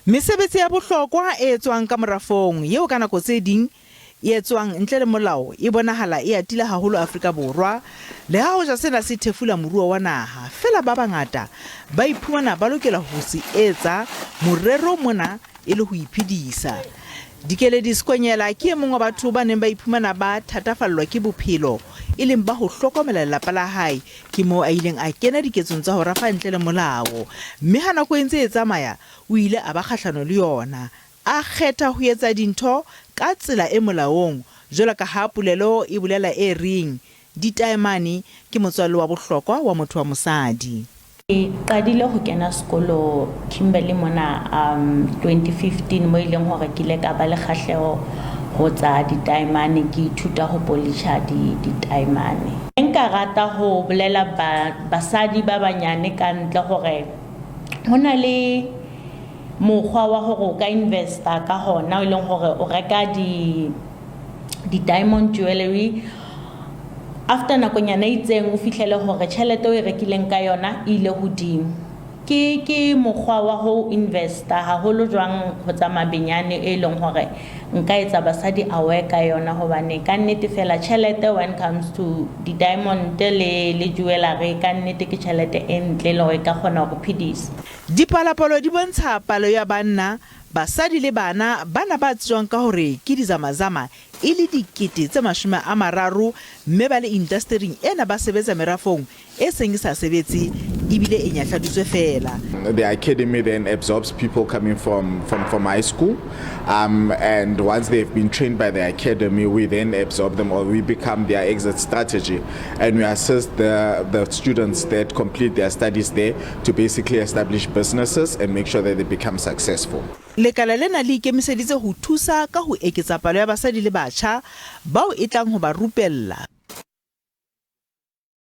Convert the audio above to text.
Mesebetsi ya bohlokwa e etswang ka morafong, eo ka nako tse ding e etswang ntle le molao, e bonahala e atile haholo Afrika Borwa. Leha hoja sena se thefula moruo wa naha, feela ba bangata ba iphumana ba lokela ho se etsa morero mona e le ho iphedisa. Dikeledi Sekonyela ke e mong wa batho ba neng ba iphumana ba thatafallwa ke bophelo, e leng ba ho hlokomela lelapa la hae. Ke moo a ileng a kena diketsong tsa ho rafa ntle le molao. Mme ha nako e ntse e tsamaya, o ile a ba kgahlano le yona. A kgetha ho etsa dintho ka tsela e molaong, jwalo ka ha polelo e bolela e reng, Ditaemane ke motswalle wa bohlokwa wa motho wa mosadi. Ke qadile ho kena sekolo Kimberley mona 2015 mo e leng hore ke ile ka ba le kgahleho ho tsa ditaemane, ke ithuta ho polisha ditaemane. Nka rata ho bolela basadi ba banyane ka ntle hore ho na le mokgwa wa hore o ka investa ka hona, e leng hore o reka di di-diamond jewellery. After nakonyana e itseng o fihlele hore tjhelete o e rekileng ka yona e ile hodimo. Ke ke mokgwa wa ho investa haholo jwang ho tsa mabenyane e leng hore nka etsa basadi aware ka yona, hobane ka nnete fela tjhelete when comes to di-diamond le le jewellery, ka nnete ke tjhelete e ntle e leng hore e ka kgona ho re phedisa. Dipalopalo di bontsha palo ya banna, basadi le bana bana ba tsejwang ka hore ke dizamazama e le 30,000 mme ba le indastering ena ba sebetsa merafong e seng e sa sebetse ebile e nyahladitswe feela. The academy then absorbs people coming from, from, from high school, and once they've been trained by the academy, we then absorb them or we become their exit strategy, and we assist the, the students that complete their studies there to basically establish businesses and make sure that they become successful. Lekala lena le ikemiseditse ho thusa ka ho eketsa palo ya basadi le batjha bao e tlang ho ba rupella.